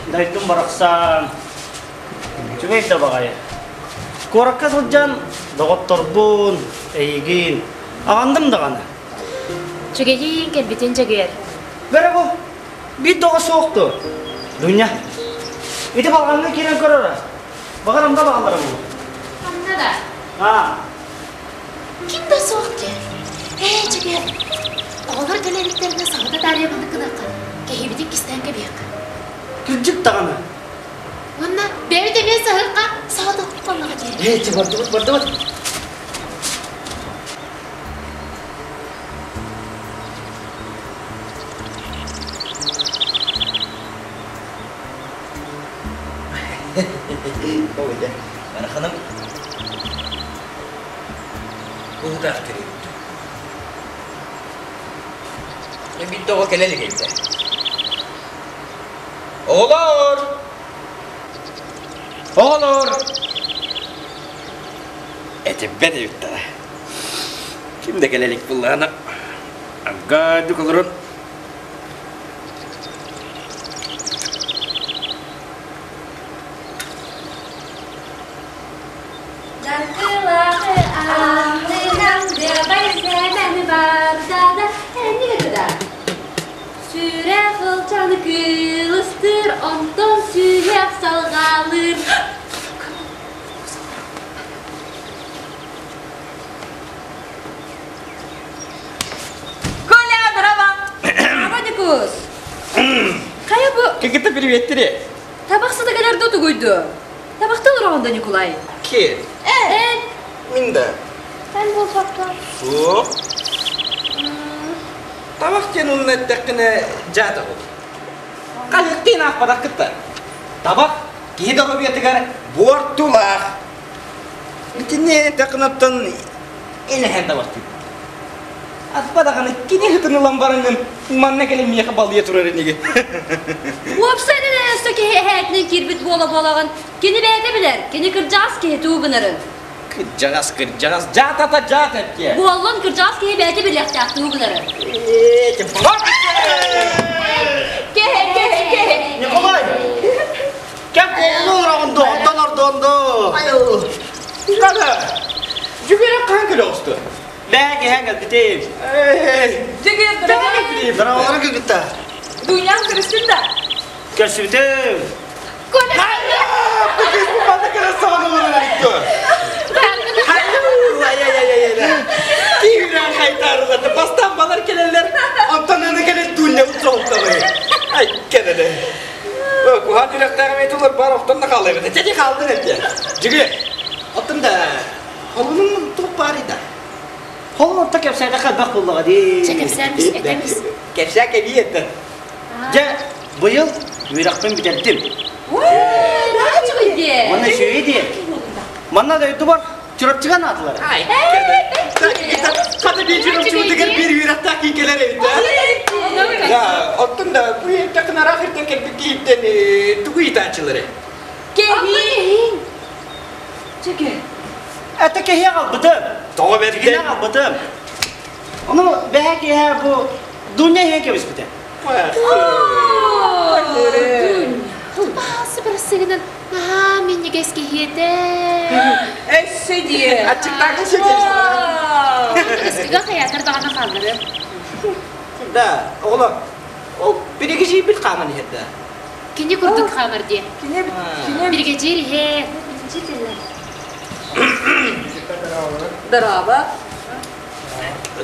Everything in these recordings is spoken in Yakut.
Дойдум барахсан. Үчүгэй да баҕайы. Куоракка сылдьан доҕотторбун, эйигин аҕандым даҕаны. Үчүгэйиин кэлбитин дьэгиэр. Бэрэ бу, биир доҕо суох дуо? Дуня, ити балҕаҥҥа киирэн көрөрө. Баҕар онно баҕалара буолуо. Ханна да? Аа. Ким да суох дии. Ээ, дьэгиэр, оҕолор кэлэ иликтэринэ саҥата таарыйа маннык гыныахха, кэһиибитин кистээн кэбиһиэххэ. Кырдьык даҕаны. Уонна бэйэбит эмиэ саһыахха саҕатыахпыт буоллаҕа дии. Ээ, чэ, бардыбыт, бардыбыт. Ой, бараханым Уһутаах кирибит. Биир да оҕо кэлэ илик эбит. Оҕолоор! Оҕолоор! Этиппэт эбиттэрэ. Ким да кэлэ илик буллаҕына, аргаадык олорон Даркылаахы аннынан дыабай сэмэн барда да эннигэ да Сүрэх ылчаны кыылыстыр, онтон сүһүөх салҕалыыр. Коля, браво! Браво, Никус! Хайа бу? Какие-то приветтере. Табахсыта кэлэр да тугуйду? Табахта олороҕун да Ньукулай? Ки. Эн. Мин да. Эн буолбакка. Суох. Табах диэн онно эттэххинэ дьаата ол. Хаһыаттыын аахпатах кытта. Табах киһи доруобуйатыгар буортулаах. Итинни эттэххинэ Илэһэн табахтыы. Атпа даҕаны кини ыһытын ылан бараҥҥын манна кэлэн миэхэ балыйа турар иниги. Уопсайынан өссө киһи эһээтинэн киирбит буола-буолаҕын кини бэйэтэ билэр, кини кырдьаҕас киһи тугу гынарын. Кырдьаҕас, кырдьаҕас, дьаатата дьаат эттиэ. Буоллун кырдьаҕас киһи бэйэтэ билиэхтээх тугу гынарын. Кэһэ, кэһэ, кэһэ. Николай! Кэм куолуну олороҕун дуо? Оттон ордуон дуо? Хана, Дьүгүрэ хаһан кэлэ оҕусту? Бээ, киһэн кэлбитим. Дьүгүр, Здоровалары кытта. Дунян көрүстүн да? Көрсүбүтүм. Коля! Манна кэлэн саҕана олорон эбит Киирэн хайтаарыларды бастаан балар кэлэллэр, онтон аны кэлэн Дуня соһуттабы. Ай, кэлэлэ. Куһаан үрэхтээх эмиэ тулар бар охтон да хааллыбыт. Чэти хаалдын этте. Дьүгү, оттон да холунун туох баарый да? Холун отто кэпсээтэххэ элбэх буоллаҕа дии. Чэ, кэпсээмис, этэмис. Кэпсээ кэбии этэ. Дьэ, быйыл үөрэхпин бүтэрдим. Манна үчүгэй дии. Манна дойдубар Чурапчыга наадылар. Хата биир Чурапчыбытыгар биир үөрэхтээх киһи кэлэр эбит да. Оттон да бу ыйыттаххына араах иртэн кэлбит киһиттэн тугу ыйытааччылары? Кэһиин. Чэкэ. Это киһи аҕалбытым. Тоҕо бэрдэ? Киһини аҕалбытым. Ону бэһэ киһи бу Дуня иһэн кэбиспитэ. Тылбаасы бырасыгынан наһаа минньигэс киһиэтэ. Өссө диэ. Аччыктаакын сөтөр. Ыскыга хайаатар даҕаны хаалларыам. Да, оҕолор, ол биригэдьиирбит хааман иһэр да. Кини курдук хаамар диэ. Кини кини Биригэдьиир иһэ. Дорообо.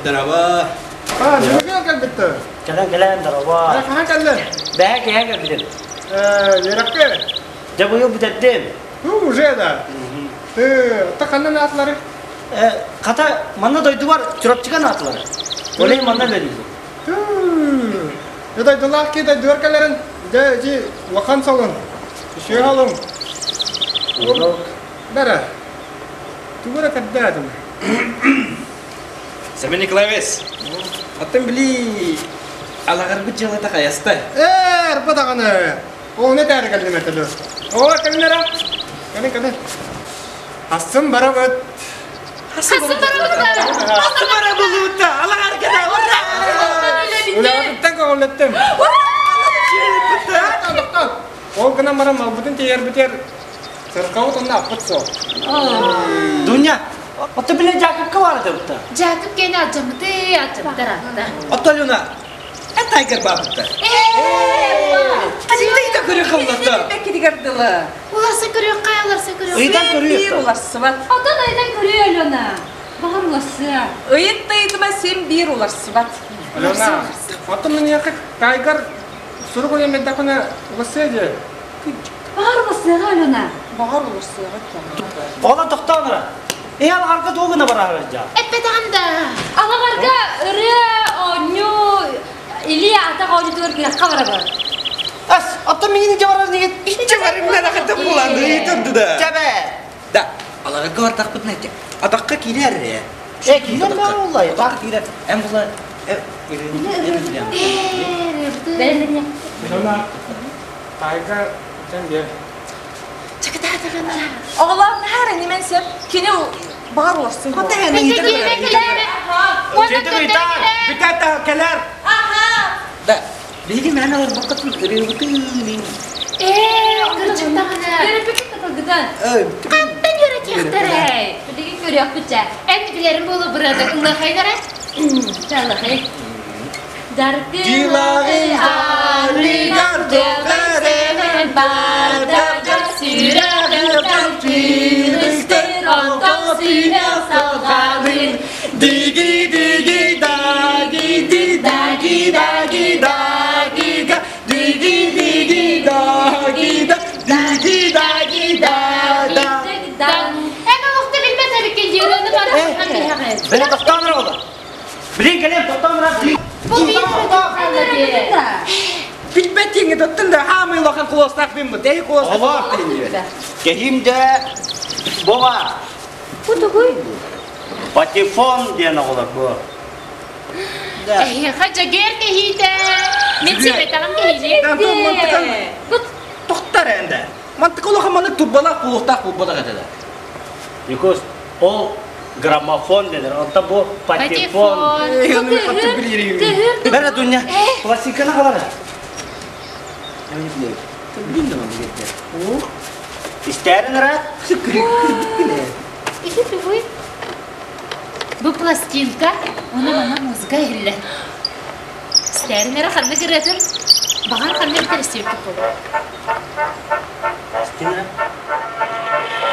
Дорообо. А, Дьүрүгүн кэлбиттэр. Кэлэн кэлэн дорообо. Хаһан кэллин? Бэһэ киһэ кэлбитим. Үөрэххэ? Дьэ быйыл бүтэрдим. Ну, уже да. Ты, та ханна атлары? Хата, манна дойдубар Чурапчыга наатылар. Олей манна үлэлиибин. Ты, дойдулаах ки дойдугар кэлэрин, дьэ, ити улахан солун, үсүө олуҥ. Бэрэ, тугу эрэ көрдөөтүм. Семен Николаевич, оттон били алаҕарбыт дьыалата хайаста? Ээ, арба даҕаны. Ону этээри кэллим этэ Оо, кэлин эрэ. Кэлин, кэлин. Ассым барабыт. Хассым барабыт! Ассым барабыт! Алаҕар кэлэ! Ура! Үлэҕиттэн көҕүлэттим. Тоқтон. Ол гынан баран малбытын тиэйэрбитигэр сыркабыт онно аппыт суох. Дуня, ото биле Жакыпка баар этэ Жакып кene алдьаммыты, алдьаммыттар атта. Ото Алена, э тайгер баабыттар. Ты да көрө халлата. Беккитигэр дылы. Уларса көрүөххэ, уларса көрүөххэ. Ыйтан көрүөх. Биир уларсыбат. Отон ыйтан көрүө Алена. Баҕар уларсыа. Ыйыт да ыйытыма син биир уларсыбат. Алена, оттон миэхэ тайгар сурук ойон бэрдэххинэ уларсыа дии. Баҕар уларсыаҕа Алена. Баҕар уларсыаҕа Ола тохтоон ара. Э алаҕарга туох гына бараар дьа. Эппэтэҕим да. Алаҕарга ырыа оонньуу илии атах оонньуутугар күрэххэ барабын. Ас, оттон миигин ичэ барар нигит. Иччэ барымнан ахата булан ыйтырды да. Чэбэ. Да, алаҕарга бардахпытына этэ. Атахха киирэр ээ. Э, киирэр баар буолла. Атахха киирэр. Эн була э Бэлэмнэниэ. Алена, тайга дьэн биэр. Чакытаатаҕына. Оҕолор наһаа нимен сеп. Кини баҕар уларсын. Бүтэ кэлэр. Да, биһиги мээнэ олорбокко ырыабытын Ээ, кырдьыктаҕына. Үөрэппиккит таталгытан. Хантан үөрэтиэхтэрэй? Билигин көрүөхпүт чэ. Эн билэрин буолу бырада ыллахайдара. Чаллахай. Дилаҕын аныгар тоҕарен Бардарга сүрэҕим күүрүстэр онтон сүүнэ салҕанын Диги диги даги ди даги даги даги га диги диги даги да диги даги да да Эн олохто билбэт эбиккин диэн баран биһэҕин. Бele тохтоон ара ола. Билин кэлем тохтоон ара. Бу биир Билбэт тиҥи тоттун да хаамый улахан кулостаах бин бу тэһи кулостаах Кэһим дэ боба. Бу тугуй? Патефон диэн оҕолор бу. Эһиэхэ дьэгиэр кэһиитэ. Мин сибэтэҕим кэһиини. Бу Тохтар энде. Мантык улахан маннык турбалаах кулуохтаах булбатах этэ да. Никос, ол граммофон дедер, онта бу патефон. тыһыр Бere Дуня, пластинканы қалар. Истәрін ара? Ити тугуй? Бу пластинка, оны мана музыка иһиллэр. Истээрин эрэ ханна кырыатын, баҕар ханна битэрсиэккэ буолуо.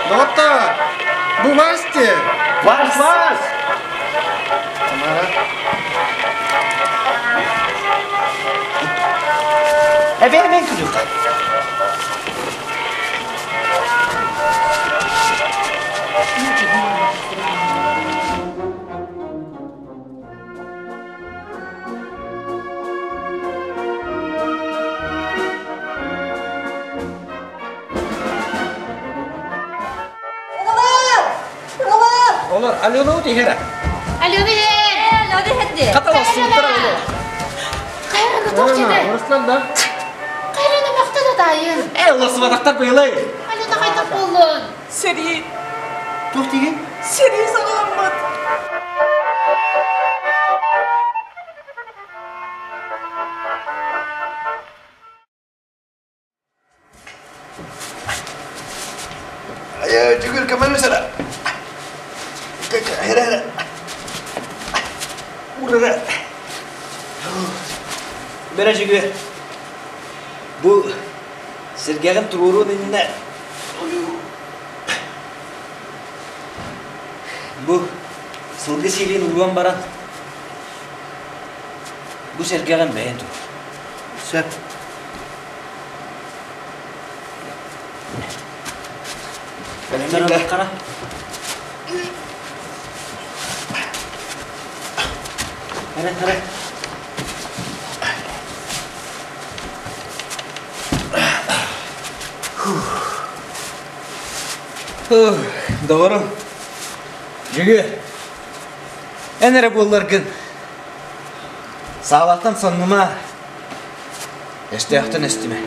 Доҕоттор, бу вальс дии. Вальс, вальс! Тамара. Эбе мен күлүк. Оҕолор! Оҕолор! Олор Алена ут иһэрэ. Алена Э, лоды хэтти. Хата олсуттар олор. Кайраны тоқ Алена, деді. Руслан да? Кайраны мақта да дайын. Э, уласыбатахтар быйылай. Алена қайта болын. Сэрии, Тух деген? сэрии саҕаламмыт. Жүгүр көмөлөсөрө. Хера хера. Урара. Бere жүгүр. Бу сиргәгин туруурун инне. Бу сылгы силин уруан баран. Бу сиргәгин бэйэн тур. Сөп. Қара. Қара, қара. Doğru. Жүгүр. Эн эрэ буолларгын. Саалаттан соннума. Эстээхтэн эстиме.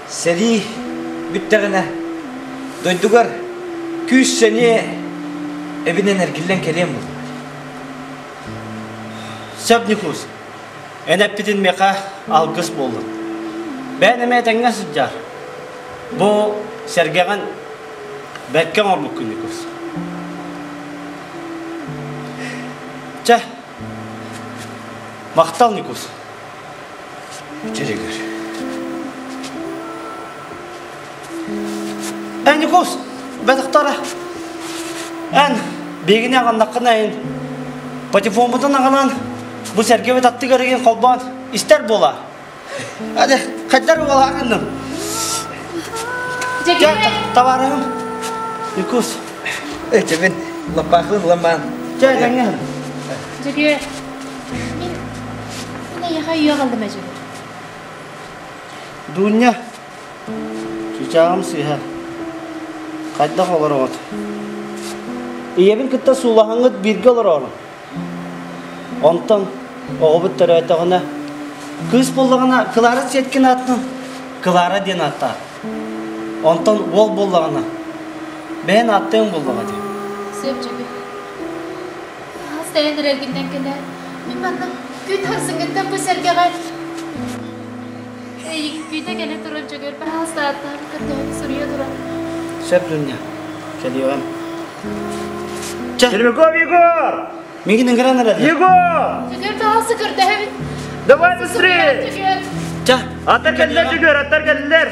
Сэрии бүттэҕинэ дойдугар күүс сэниэ эбинэн эргиллэн кэлиэм буоллар. Сөп Никус. Эн эппитин меха алгыс болдун. Бэйэн эмиэ этэҥҥэ сылдьаар. Бу сэргэҕин бэркэ оҥорбуккун Ньукуус. Чэ, махтал Ньукуус. Чэ, Дьөгүөр. Эн Ньукуус, бэтохтора. Эн биһигини аҕыннаххына эн патефоммутун аҕалан бу сэргэбит аттыгар игин холбоон истэр буола. Hadi, хайдар уолааҕынным. Дьөгүөр! Табаарыһым. Ньукуус. Эчэбин, лаппаахын ламаан. Чэ, тэҥҥэ. Дьөгүөр, мин мин эйиэхэ өйүө аҕаллым ээ Дьөгүөр. Дуня, чычааҕым сыыһа. Хайдах олороҕут? Ийэбин кытта суулаһаҥҥыт бииргэ олороору. Онтон оҕобут төрөөтөҕүнэ, кыыс буоллаҕына Клара Сеткин аатынан Клара диэн ааттаах. Онтон уол буоллаҕына бэйэн ааттыаҥ буоллаҕа дии. Сөп Дьөгүр. Хас тэйэн эрэргинтэн кэлэ мин манна күн харсыҥҥыттан бу сэргэҕэ эйигин күүтэ кэлэ турар Дьөгүөр баһаалыста ааттаан көрдөһөн суруйа турар. Сөп Дуня, кэлиэҕим. Чэ. Серебряков Егор! Миигин ыҥыран эрэр. Егор! Дьөгүөр баһаалыста көрдөһөбүн. Давай быстрее! Дьөгүөр. Чэ. Аттар кэллэр, Дьөгүөр, аттар кэллэр!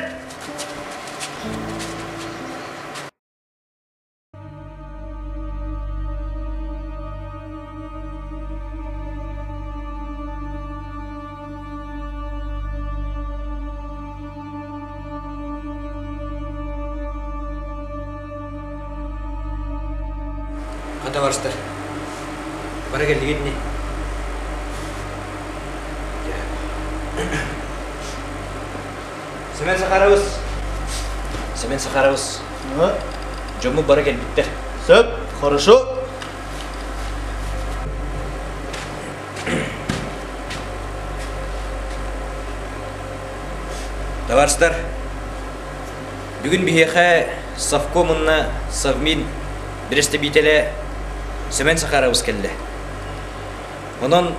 Хата барыстар. Бары кэллигит ини. Семен Сахарович. Семен Сахарович. Дьоммут бары кэлбиттэр. Сөп, хорошо. Товарищтар, бүгүн биһиэхэ Совком уонна Совмин бэрэстэбиитэлэ Семен Сахарович кэллэ. Онон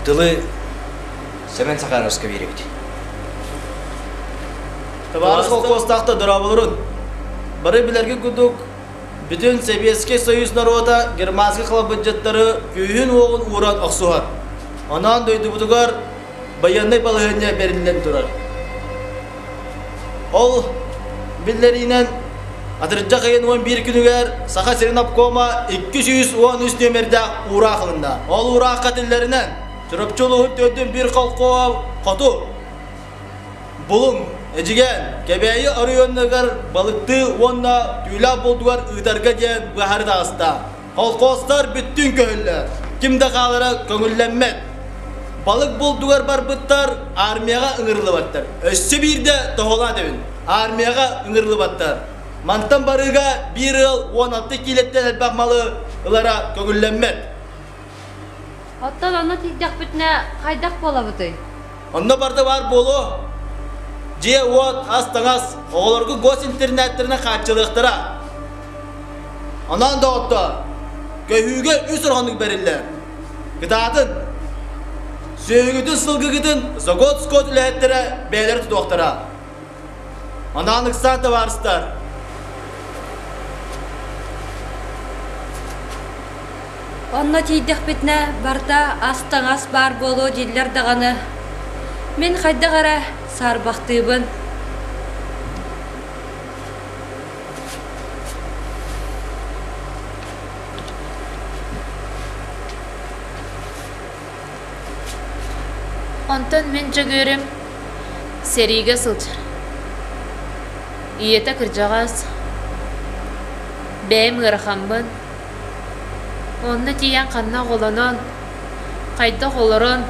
тылы Семен Сахаровичка биэрэбит. Табаарыс холкуостаахта дорооболорун! Бары билэргит курдук, бүтүн Сэбиэскэй Союз норуота германскай халабырдьыттары күүһүн-уоҕун ууран охсуһар. Онон дойдубутугар байыаннай балаһыанньа бэриллэн турар. Ол биллэриинэн атырдьах ыйын 11 күнүгэр Саха сирин обкома 213 нүөмэрдээх уураах ылынна. Ол уураахха этиллэринэн Чурапчы улууһун төрдүн биир холкуо хоту Булуҥ, Эдьигээн, Кэбээйи оройуоннарыгар балыктыы уонна түүлээх булдугар ыытарга диэн быһаарыы таҕыста. Холкуостар бүттүүн көһөллөр, ким да хаалара көҥүллэммэт. Балык булдугар барбыттар армияҕа ыҥырыллыбаттар. Өссө биирдэ тоһоҕолоон этэбин, армияҕа ыҥырыллыбаттар. Мантан барыыга биир ыал 16 киилэттэн элбэх малы ылара көҥүллэммэт. Оттон онно тиийдэхпитинэ хайдах буолабытый? Онно барда баар буолуо. Дьиэ-уот, ас-таҥас, оҕолорго госинтернеттэринэн хааччылыахтара. Онон доҕоттоор, көһүүгэ үс орҕоннук бэриллэр. Кытаатын, сүөһүгүтүн, сылгыгытын Заготскот үлэһиттэрэ бэйэлэрэ тутуохтара. Анаан ыксаан табаарыстар! Онно тиийдэхпитинэ барыта ас-таҥас баар буолуо дииллэр даҕаны, мин хайдах эрэ саарбахтыыбын. Онтон мин Дьөгүөрүм сэриигэ сылдьар. Ийэтэ кырдьаҕас, бэйэм ыарахаммын. Онно тиийэн ханна оҕолонон, хайдах олорон,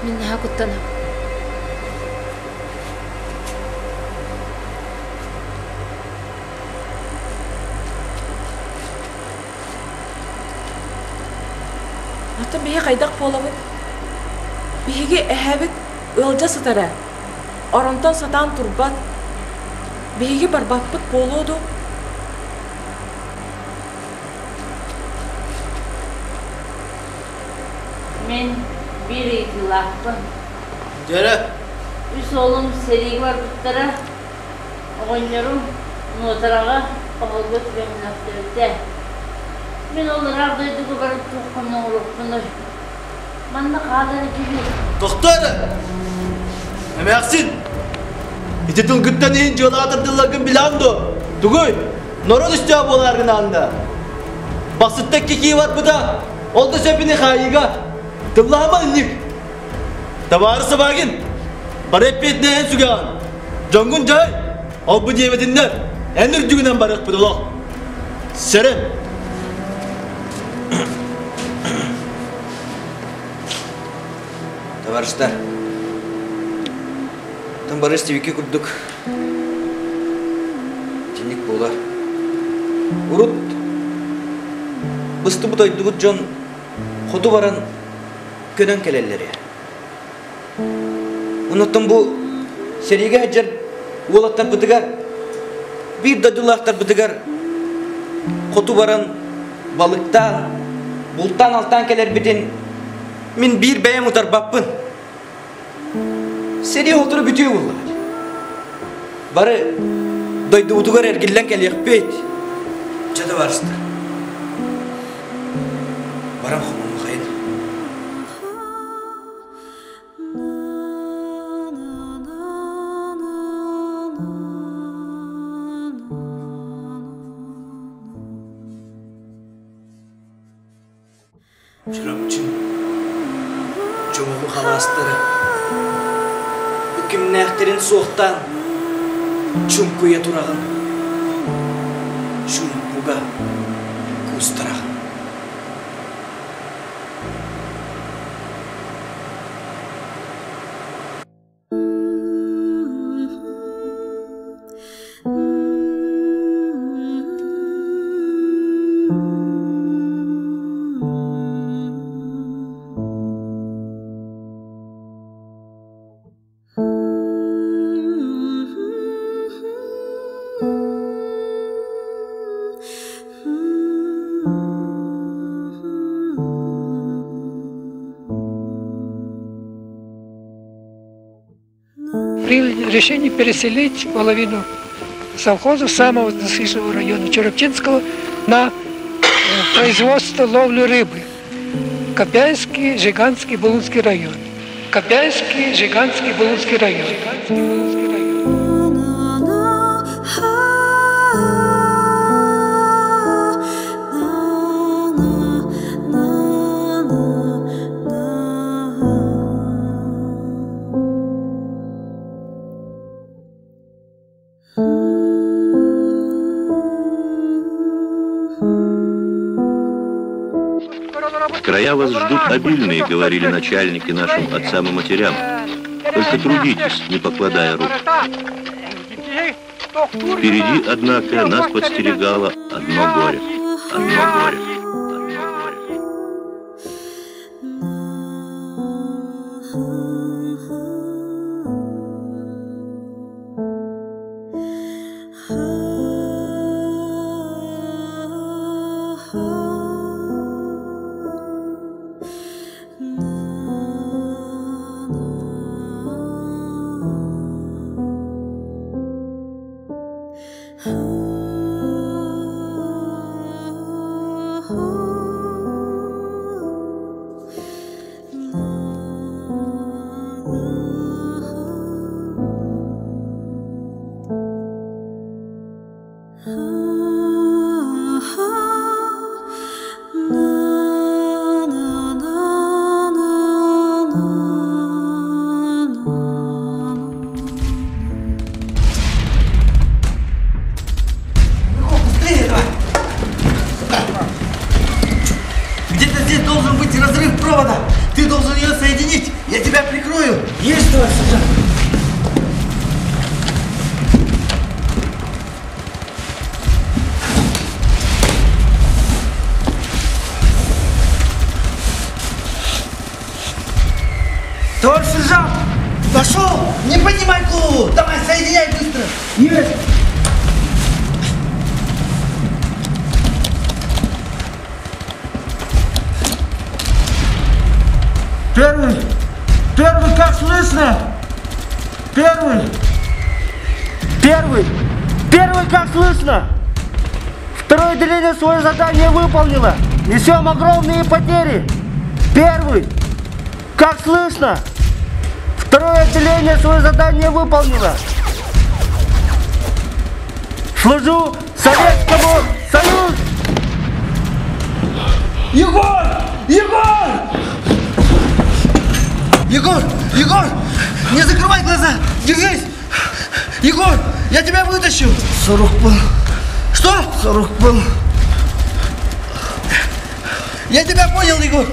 мин наһаа куттанабын. Оттон биһи хайдах буолабыт? Биһиги эһэбит ыалдьа сытар ээ. Оронтон сатаан турбат. Биһиги барбаппыт буолуо дуу? Мин биир ыйытыылаахпын. Дьэрэ. Үс уолум сэриигэ барбыттара. Оҕонньорум Нуотараҕа оһолго түбэһиннэхтэрбитэ. Мин ол ыраах дойдуга баран туоххун оҥоруохпунуй? Манна хаалар этибит. Тохтоо эрэ! Эмээхсин! Ити тылгыттан иһин дьыалаҕа тардылларгын билэҕин дуо? Тугуй? Норуот өстөөх буолааргын аанда. Бахсытта икки кии барбыта, ол да сөп ини хаайыыга. Тыллаһыма инник. Табаарыс Собагин, бары эппиэтинэһин сүгэҕин. Дьоҥҥун дьаһай, ол-бу диэбэтиннэр, эн үрдүгүнэн барыахпыт олох. Сэрэн! Товарищтар, тым бары истибикки курдук итинник буолар. Урут быстыбыт ойдубут дьон хоту баран көнөн кэлэллэрэ. Оннуттан бу сэриигэ сылдьар уолаттарбытыгар, биир дойдулаахтарбытыгар хоту баран балыктаан, бултаан-алтаан кэлэрбитин мин биир бэйэм утарбаппын. Сэрии сотору бүтүө буоллаҕа. Бары дойдубутугар эргиллэн кэлиэхпит. Чэ, табаарыстар, баран хомунуохайын. Чурапчы чоҥоҕу халаастара бу кимнээхтэрин суохтаан чуҥкуйа тураҕын, чуумпуга куустараҕын. Приняли решение переселить половину совхоза самого насыщенного района Черепчинского на производство ловли рыбы. Копяйский, Жиганский, Булунский район. Копяйский, Жиганский, Булунский район. Края вас ждут обильные, говорили начальники нашим отцам и матерям. Только трудитесь, не покладая рук. Впереди, однако, нас подстерегало одно горе, одно горе, одно горе. Первый! Первый, как слышно? Второе отделение свое задание выполнило. Несем огромные потери. Первый! Как слышно? Второе отделение свое задание выполнило. Служу Советскому Союзу! Егор! Егор! Егор! Егор! Не закрывай глаза! Держись! Егор! Я тебя вытащу! Сорок был. Что? Сорок был. Я тебя понял, Егор!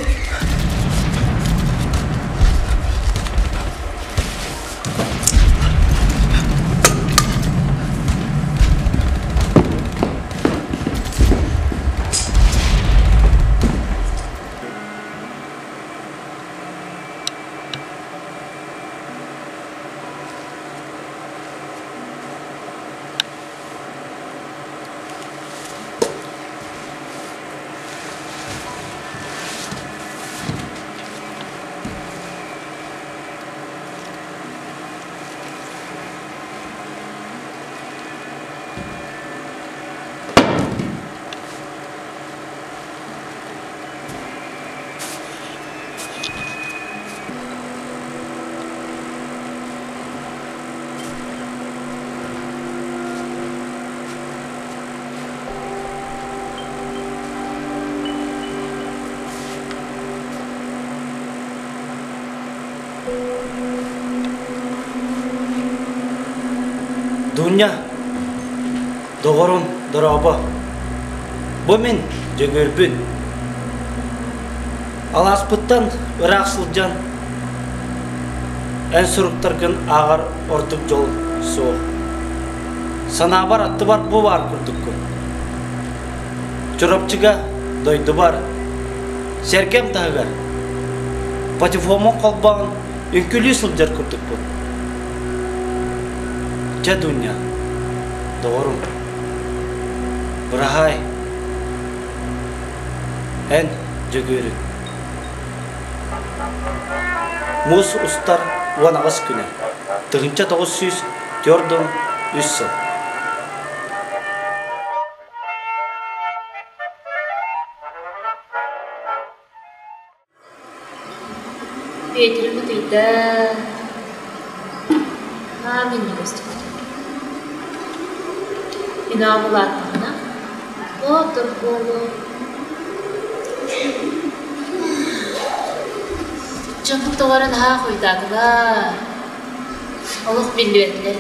Дуня, доҕорум, дорообо. Бу мин Дьөгүөрбүн. Алааспыттан ыраах сылдьан эн суруктаргын ааҕар ордук дьол суох. Санаабар аттыбар бу баар курдуккун. Чурапчыга дойдубар, сэргэм таһыгар патефоммун холбоон үҥкүүлүү сылдьар курдукпун. Чэ, Дуня, доҕорум, быраһаай, эн Дьөгүөрүҥ. Муус устар 18 күнэ, 1943 сыл. Бүөтүрүм утуйда. Аа, минньигэс Инаҕым улааттаҕына, боотур буолуо. Дьоммут тоҕо эрэ наһаа хойутаатылар. Олох биллибэтилэр.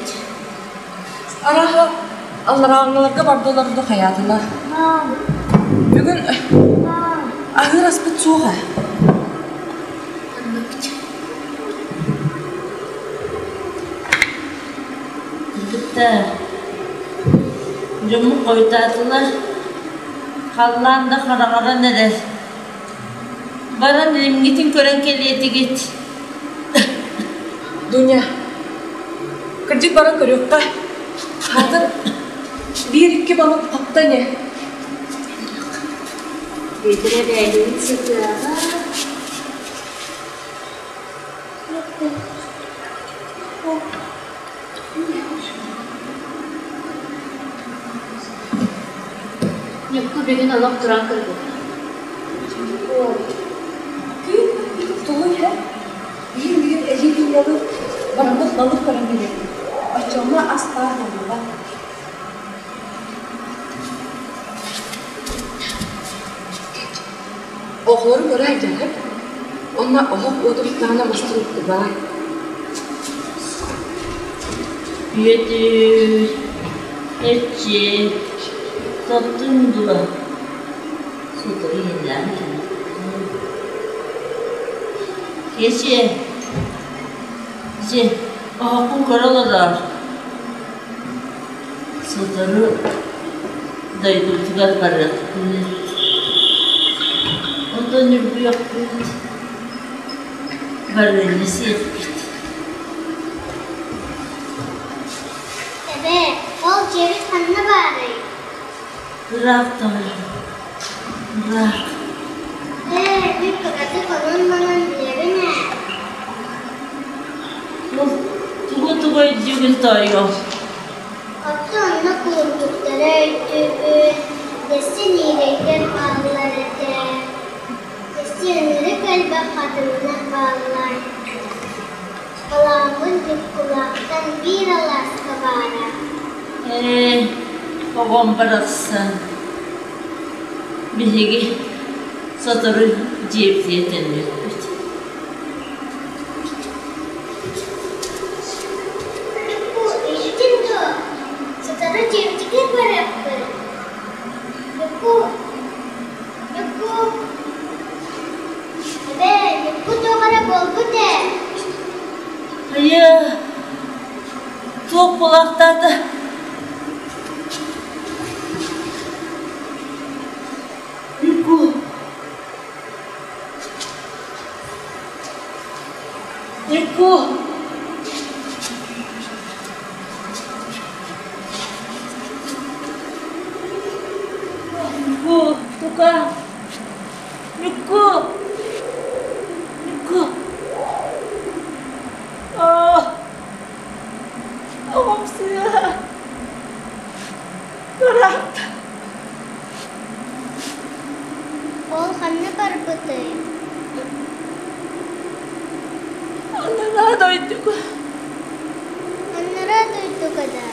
Арааһа, алларааҥҥыларга бардылар да хайаатылар. Бүгүн аһыыр аспыт суох ээ. Кыргыттар, дьоммут хойутаатылар, халлаан да хараҥаран эрэр. Баран илимҥитин көрөн кэлиэтигит. Дуня, кырдьык баран көрүөххэ. Хатын биир-икки балык хапта ини. Бүөтүрэ бэйэбит сытыаҕа. Ньукку бүгүн олох туран көрбүт. Күн тулуй иһэ, биир-биир эдьиий Дунялыын бараммыт балык көрөн кэлиэхпит. Оччоҕуна ас баар буолуоҕа. Оҕолору көрө сылдьаҕыт уонна оһох уота бүттэҕинэ мастан уктубаат. Бүөтүр, эчи, саттыҥ дуо? Сотору иһиллээн Кэчи, ити оһоххун көрө олороор. Сотору дойдубутугар барыахпыт, отон үргүөхпүт, барыанньа сиэхпит. Эбээ, ол дьиэбит ханна баарый? Ыраах даҕаны, ыраах. Ээ, мин кыратык онон-манан билэбин ээ. Ол тугу-тугу өйдүүгүн тоойуом? өйдүүбүн, дэсси ньирэйдэр бааллар этэ, дэсси ынырык элбэх хатыҥнар бааллар. Балаҕаммыт Ньуккулаахтан биир алааска баара. Ээ, оҕом барахсан, биһиги сотору дьиэбитигэр төннүөхпүт. Ньукку, иһитин дуо? Сотору дьиэбитигэр барыахпыт. Ньукку, Ньукку, эбээ, Ньукку туох эрэ буолбут ээ. Хайа, туох буолаахтаата? Ньукку, Ньукку! Ньукку, тука! Ньукку! Ньукку! Аа! Оҕом сыыһа! Ыраатта! Ол ханна барбытый? Анараа дойдуга. Анараа дойдуга да?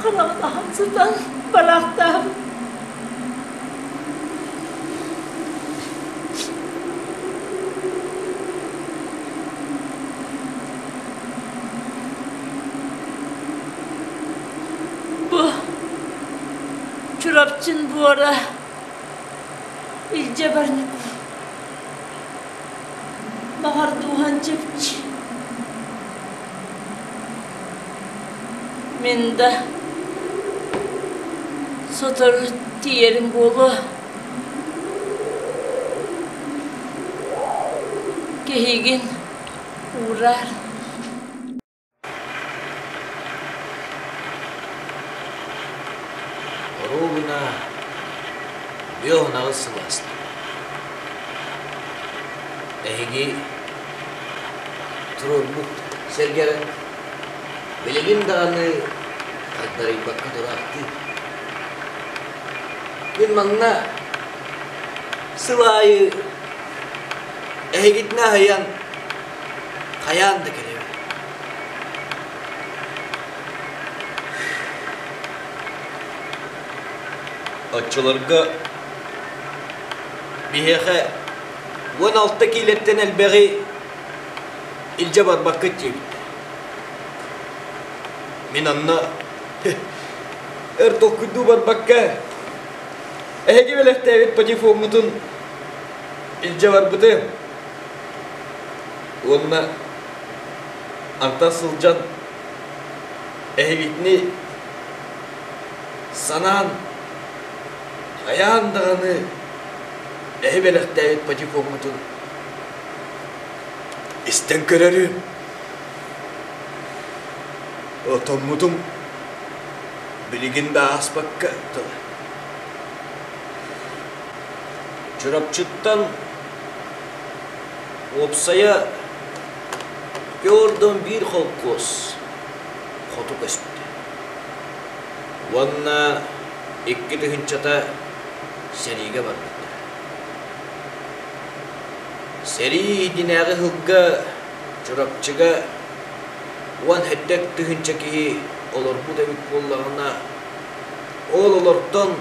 Хараҕын аһан сытан бараахтаабыт. Бу Чурапчын буора илдьэ бар Ньукулай. Баҕар дууһан чэпчи. Мин да сотору тиийэрим буолуо. Киһигин уураар. Оруобуна бүөҕүнаҕы сылааста. Эһиги туруорбут сэргэҕит билигин даҕаны хагдарыйбакка тураахтыы. Мин манна сыл аайы эһигитинэ аһыйан хайаан да кэлэбин. Оччолорго биһиэхэ 16 киилэттэн элбэҕи илдьэ барбаккыт диэбиттэр. Мин онно өр толкуйдуу барбакка эһиги бэлэхтээбит патефоммутун илдьэ барбытым. Уонна антан сылдьан эһигитини санаан хайаан даҕаны эһи бэлэхтээбит патефоммутун истэн көрөрүм. Отоммутум билигин да ааспакка тыл. Чурапчыттан уопсайа Пёрдон биир холкуос хоту көспүтэ. Уонна икки тыһыынчата сэриигэ барбыттара. Сэрии иннинээҕи сылга Чурапчыга 17 тыһыынча киһи олорбут эбит буоллаҕына, ол олортон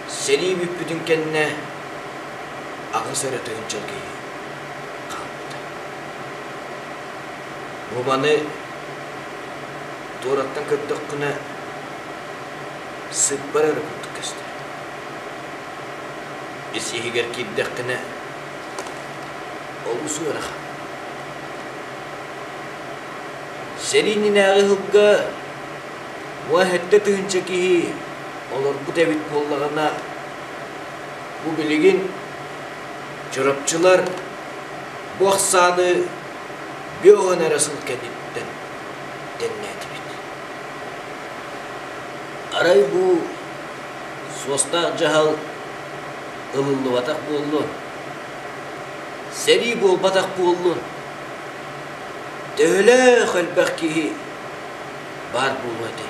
сэрии бүппүтүн кэннэ аҕыс эрэ тыһыынча киһи хаалбыта. Бу маны туораттан көрдөххүнэ сыппар эрэ курдук көстөр. Ис иһигэр киирдэххинэ олус ыарахан. Сэрии иннинээҕи сылга 17 тыһыынча киһи олорбут эбит буоллаҕына, бу билигин чурапчылар бу ахсааны бүөҕүн эрэ сыл кэнниттэн тэннээтибит. Арай бу суостаах дьаһал ылыллыбатах буоллун, сэрии буолбатах буоллун. Төһөлөөх элбэх киһи баар буолуо этэй?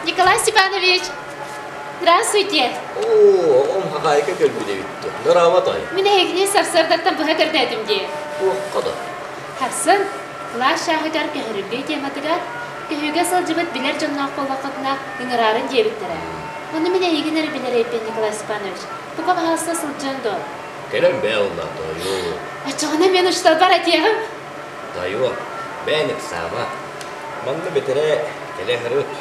Николай Степанович, здравствуйте. О, оҕом хаһаайка кэлбит эбит дуо? Здорово, той. Мин эһигини сарсыардаттан быһа көрдөөтүм дии. Туохха да? Сарсын кылаас чааһыгар көһөрүллүү тематыгар көһүүгэ сылдьыбыт билэр дьонноох буоллаххытына ыҥыраарын диэбиттэрэ. Ону мин эйигин эрэ билэр эбиппин, Николай Степанович. Бука баһаалыста сылдьыаҥ дуо? Кэлэн бээ уонна тойуо. Оччоҕуна мен учууталбар этиэҕим. Тойуо, бэйэн ыксаама. Манна бэтэрээ кэлэ сырыт.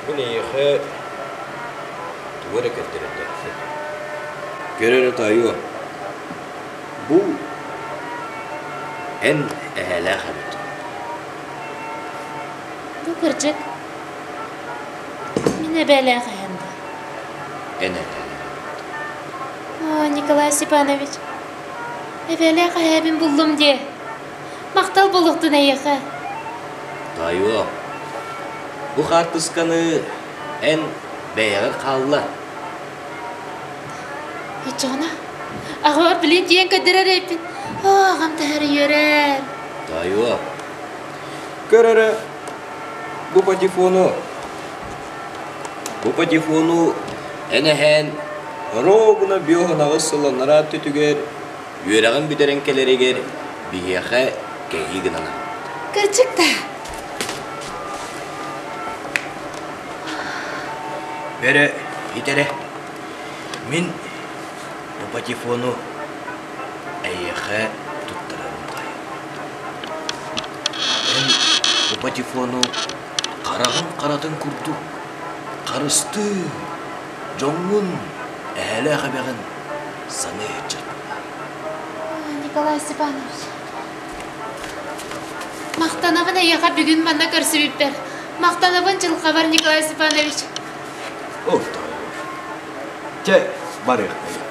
Мин эйиэхэ тугу эрэ көрдөрөрдөөхпүн. Көр эрэ тойуо. Бу эн эһээлээх эбит. Бу кырдьык мин эбээлээх эһэм бу. Эн эһээлээх. О, Николай Степанович, эбээлээх эһээбин буллум диэ. Махтал буолуохтун эйиэхэ. Тойуо, бу хаартысканы эн бэйэҕэр хааллар. Оччоҕуна аҕабар билин тиийэн көрдөрөр эбиппин. Оо, аҕам таһар үөрэр. Тойуо, көр эрэ, бу патефону Бу патефону эн эһээн оруобуна биоһунаҕыс сыл анараа өттүтүгэр үөрэҕин бүтэрэн кэлэригэр биһиэхэ кэһии гынан аҕалбыт. Кырдьык да? Бөрө итэрэ мин бу патефону эйиэхэ туттарарым Эн бу патефону хараҕын харатын курдук харыстыы, дьоҥҥун, эһээлээх эбэҕин саныы сылдьар. Николай Степанович, махтанабын эйиэхэ бүгүн манна көрсүбүппэр. Махтанабын дьылҕабар, Николай Степанович. О, чэ, барыахтайа.